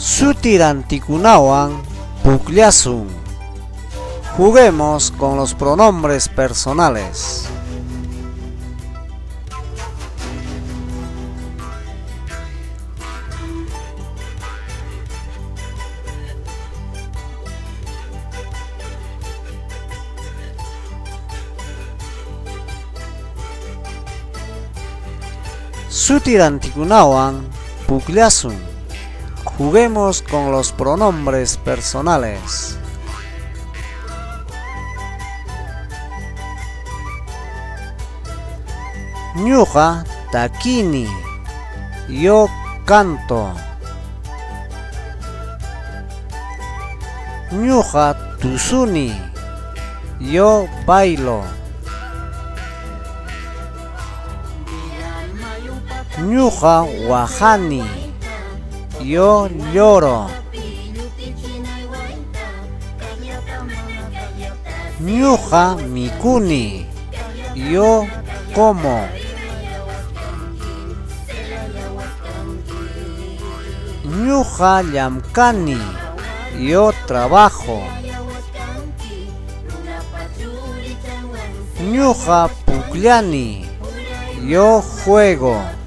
Sutirantikunawan pukllasun. Juguemos con los pronombres personales. Sutirantikunawan pukllasun. Juguemos con los pronombres personales. Ñuqa takini. Yo canto. Ñuqa tusuni. Yo bailo. Ñuqa waqani. Yo lloro. Ñuqa mikuni. Yo como. Ñuqa llamkani. Yo trabajo. Ñuqa pukllani. Yo juego.